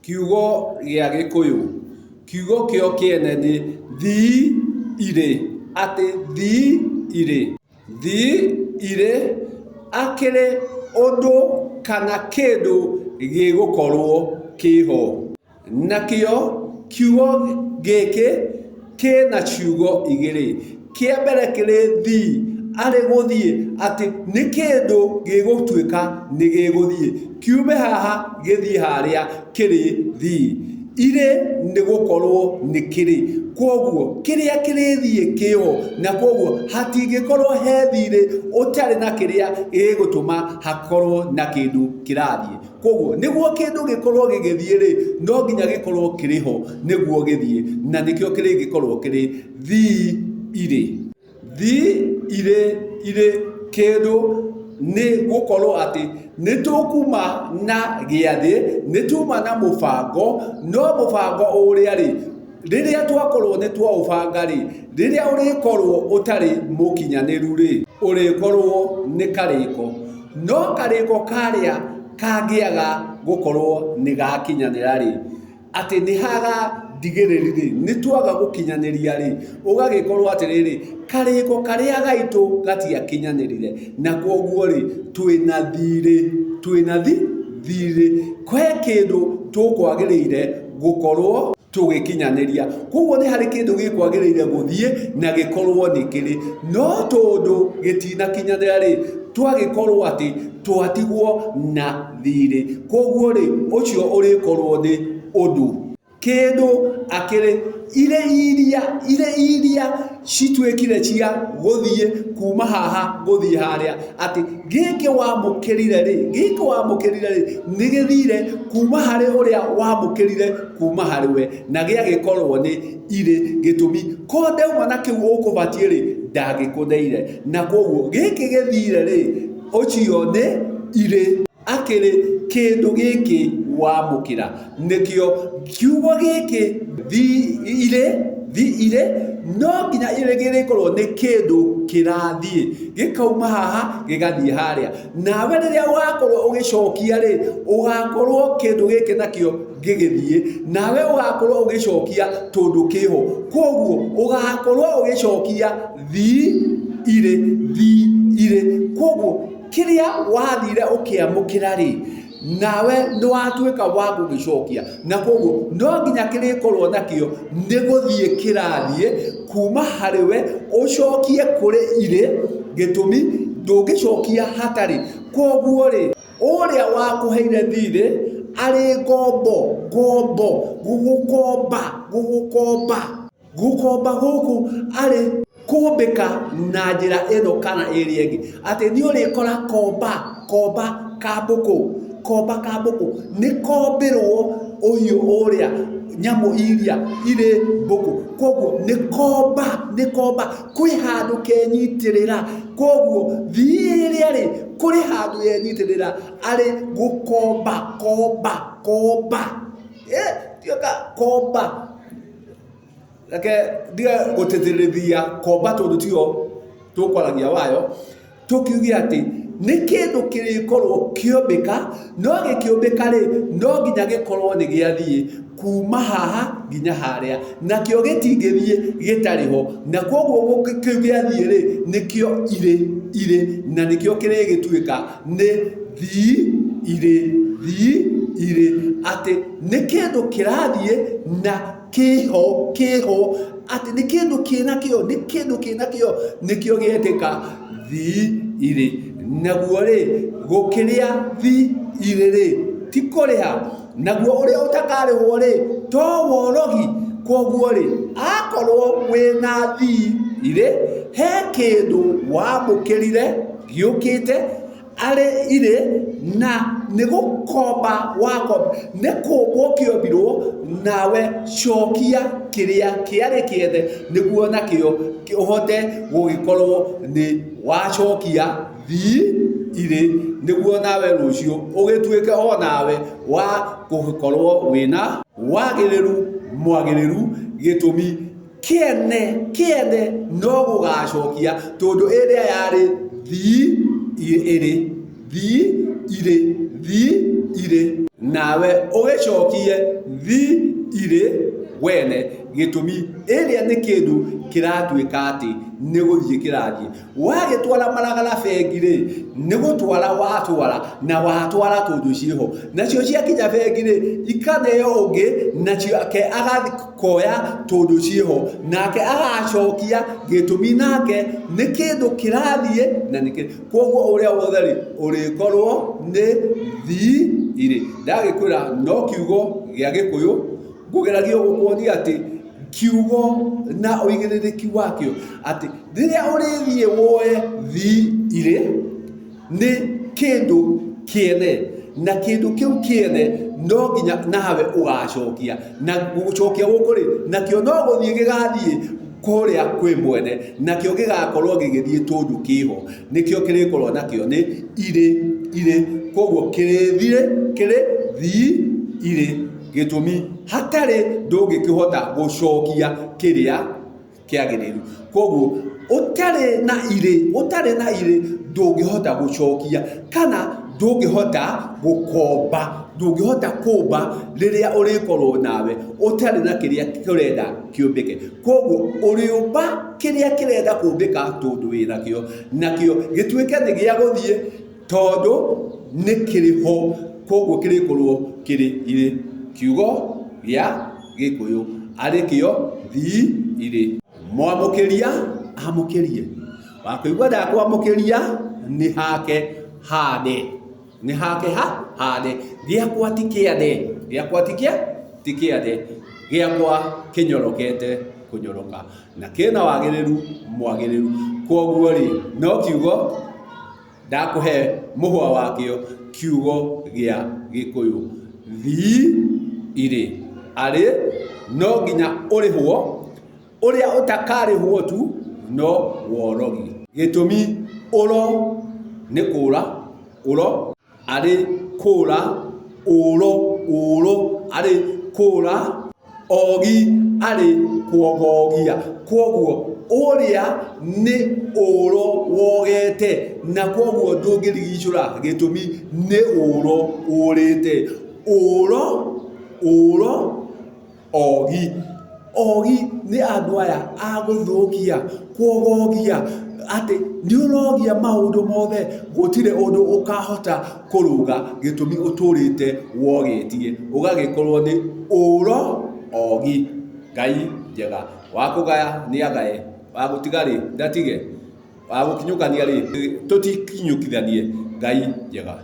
Kiugo gĩa Gĩkũyũ, kiugo kĩo kĩene nĩ thii irĩ, atĩ thii irĩ. Thii irĩ akĩrĩ ũndũ kana kĩndũ gĩgũkorwo kĩho. Nakĩo kiugo gĩkĩ kĩna ciugo igĩrĩ, kĩa mbere kĩrĩ thii, arĩ gũthiĩ, atĩ nĩ kĩndũ gĩgũtuĩka nĩ gĩgũthiĩ, kiume haha gĩthiĩ harĩa kĩrĩ thii. Irĩ nĩ gũkorwo nĩ kĩrĩ, kwoguo kĩrĩa kĩrĩthiĩ kĩho, na kwoguo hatingĩkorwo he thirĩ ũtarĩ na kĩrĩa gĩgũtũma hakorwo na kĩndũ kĩrathiĩ. Koguo nĩguo kĩndũ gĩkorwo gĩgĩthiĩ rĩ, no nginya gĩkorwo kĩrĩ ho nĩguo gĩthiĩ, na nĩkĩo kĩrĩgĩkorwo kĩrĩ thii irĩ. Thii irĩ irĩ kĩndũ nĩ gũkorwo atĩ nĩ tũkuma na gĩathĩ, nĩ tuma na mũbango, no mũbango ũrĩa rĩ, rĩrĩa twakorwo nĩ twaũbanga rĩ, rĩrĩa ũrĩkorwo ũtarĩ mũkinyanĩru rĩ, ũrĩkorwo nĩ karĩko. No karĩko karĩa kangĩaga gũkorwo nĩ gakinyanĩra rĩ, atĩ nĩ hagandigĩrĩri rĩ, nĩ twaga gũkinyanĩria rĩ, ũgagĩkorwo atĩrĩrĩ, karĩko karĩa gaitũ gatiakinyanĩrire, na kwoguo rĩ, twĩna thirĩ, twĩna thirĩ, he kĩndũ tũkwagĩrĩire gũkorwo tũgĩkinyanĩria. Koguo nĩ harĩ kĩndũ gĩkwagĩrĩire gũthiĩ na gĩkorwo nĩ kĩrĩ, no tondũ gĩtinakinyanĩra rĩ, twagĩkorwo atĩ twatigwo na thirĩ. Koguo rĩ, ũcio ũrĩkorwo nĩ ũndũ. Kĩndũ akĩrĩ irĩ iria, irĩ iria cituĩkire cia gũthiĩ kuma haha gũthiĩ harĩa, atĩ gĩkĩ wamũkĩrire rĩ, gĩkĩ wamũkĩrire rĩ, nĩ gĩthire kuma harĩ ũrĩa wamũkĩrire kuma harĩ we, na gĩagĩkorwo nĩ irĩ gĩtũmi ko ndauma na kĩu ũkũbatiĩ rĩ, ndangĩkũneire, na koguo gĩkĩ gĩthire rĩ, ũcio nĩ irĩ. Akĩrĩ kĩndũ gĩkĩ wamũkĩra, nĩkĩo kiugo gĩkĩ thi irĩ, thi irĩ, no nginya gĩrĩkorwo nĩ kĩndũ kĩrathiĩ, gĩkauma haha gĩgathiĩ harĩa. Nawe rĩrĩa ũgakorwo ũgĩcokia rĩ, ũgakorwo kĩndũ gĩkĩ nakĩo gĩgĩthiĩ, nawe ũgakorwo ũgĩcokia tondũ kĩho. Koguo ũgakorwo ũgĩcokia thi irĩ, thi irĩ. Koguo kĩrĩa wathire ũkĩamũkĩra rĩ, nawe nĩ watuĩka wa gũgĩcokia, na koguo no nginya kĩrĩkorwo nakĩo nĩ gũthiĩ kĩrathiĩ kuma harĩ we ũcokie kũrĩ irĩ, gĩtũmi ndũngĩcokia hatarĩ. Koguo rĩ, ũrĩa wakũheire thirĩ arĩ ngombo, ngombo, gũgũkomba, gũgũkomba. Gũkomba gũkũ arĩ kũmbĩka na njĩra ĩno kana ĩrĩa ĩngĩ, atĩ nĩ ũrĩkora komba, komba ka mbũkũ, komba ka mbũkũ, nĩ kombĩrwo ũhiũ ũrĩa, nyamũ iria irĩ mbũkũ, koguo nĩ komba, nĩ komba, kwĩ handũ kenyitĩrĩra, koguo thii ĩrĩa rĩ, kũrĩ handũ yenyitĩrĩra arĩ gũkomba, komba, komba, komba. Reke ndige gũtĩtĩrithia komba tondũ tiyo tũkwaragia wayo, tũkiuge atĩ nĩ kĩndũ kĩrĩkorwo kĩombĩka, no gĩkĩũmbĩka rĩ, no nginya gĩkorwo nĩ gĩathiĩ kuma haha nginya harĩa, nakĩo gĩtingĩthiĩ gĩtarĩ ho, na koguo kĩu gĩathiĩ rĩ, nĩkĩo irĩ, irĩ, na nĩkĩo kĩrĩgĩtuĩka nĩ thii irĩ, thii irĩ, atĩ nĩ kĩndũ kĩrathiĩ na kĩho, kĩho, atĩ nĩ kĩndũ kĩna kĩo, nĩ kĩndũ kĩna kĩo, nĩkĩo gĩetĩka thii irĩ. Naguo rĩ, gũkĩrĩa thii irĩ rĩ, ti kũrĩha, naguo ũrĩa ũtakarĩhwo rĩ, to worogi. Koguo rĩ, akorwo wĩna thii irĩ, he kĩndũ wamũkĩrire gĩũkĩte arĩ irĩ na nĩ gũkomba wakomba, nĩ kũmbwo kĩombirwo, nawe cokia kĩrĩa kĩarĩ kĩene nĩguo nakĩo ũhote gũgĩkorwo nĩ wacokia thii irĩ, nĩguo nawe rũciũ ũgĩtuĩke o nawe wa gũkorwo wĩna wagĩrĩru mwagĩrĩru gĩtũmi Kĩene, kĩene no gũgacokia tondũ ĩrĩa yarĩ thii ĩrĩ, thii irĩ, thi irĩ. Nawe ũgĩcokie thi irĩ wene, gĩtũmi ĩrĩa nĩ kĩndũ kĩratuĩka atĩ nĩ gũthiĩ kĩrathiĩ. Wagĩtwara maragara bengi rĩ, nĩ gũtwara watwara, na watwara tondũ ciĩho. Nacio ciakinya bengi rĩ, ikaneo ũngĩ, nacio ke agakoya tondũ ciĩho. Nake agacokia gĩtũmi nake nĩ kĩndũ kĩrathiĩ na nĩ kĩ. Koguo ũrĩa wothe rĩ, ũrĩkorwo nĩ thi irĩ. Ndagĩkwĩra no kiugo gĩa Gĩkũyũ, ngũgeragia gũkuonia atĩ kiugo na ũigĩrĩrĩki wakĩo atĩ rĩrĩa ũrĩthiĩ woe thi irĩ nĩ kĩndũ kĩene na kĩndũ kĩu kĩene no nginya nawe ũgacokia na gũcokia gũkũ rĩ nakĩo no gũthiĩ gĩgathiĩ kũrĩa kwĩ mwene nakĩo gĩgakorwo gĩgĩthiĩ tondũ kĩho nĩkĩo kĩrĩkorwo nakĩo nĩ irĩ irĩ koguo kĩrĩthirĩ kĩrĩ thi irĩ gĩtũmi hatarĩ ndũngĩkĩhota gũcokia kĩrĩa kĩagĩrĩru. Koguo ũtarĩ na irĩ, ũtarĩ na irĩ ndũngĩhota gũcokia kana ndũngĩhota gũkomba, ndũngĩhota kũmba rĩrĩa ũrĩkorwo nawe ũtarĩ na kĩrĩa kĩrenda kĩũmbĩke. Koguo ũrĩũmba kĩrĩa kĩrenda kũmbĩka tondũ wĩnakĩo, nakĩo gĩtuĩke nĩ gĩa gũthiĩ tondũ nĩ kĩrĩ ho, koguo kĩrĩkorwo kĩrĩ irĩ. Kiugo gĩa Gĩkũyũ arĩ kĩo thi irĩ. Mwamũkĩria amũkĩrie, wakũigua ndakwamũkĩria nĩ hake hane, nĩ hake ha hane, gĩakwa ti kĩane, gĩakwa ti kĩa ti kĩane, gĩakwa kĩnyorokete kũnyoroka na kĩna wagĩrĩru mwagĩrĩru. Koguo rĩ, no kiugo ndakũhe mũhwa wakĩo kiugo gĩa Gĩkũyũ thi irĩ arĩ no nginya ũrĩhwo ũrĩa ũtakarĩhwo tu no worogi. Gĩtũmi ũro nĩ kũra ũro arĩ kũra ũro ũro arĩ kũra ogi arĩ kuogogia. Kwoguo ũrĩa nĩ ũro wogete na kwoguo ndũngĩrigicũra gĩtũmi nĩ ũro ũrĩte. Ũro ũro Ogi. Ogi nĩ andũ aya a gũthũkia, kwogogia, atĩ nĩ ũrogia maũndũ mothe, gũtirĩ ũndũ ũkahota kũrũnga gĩtũmi ũtũrĩte wogetie, ũgagĩkorwo nĩ ũro ogi. Ngai njega. Wa kũgaya nĩ agae, wa gũtiga rĩ, ndatige, wa gũkinyũkania rĩ, tũtikinyũkithanie. Ngai njega.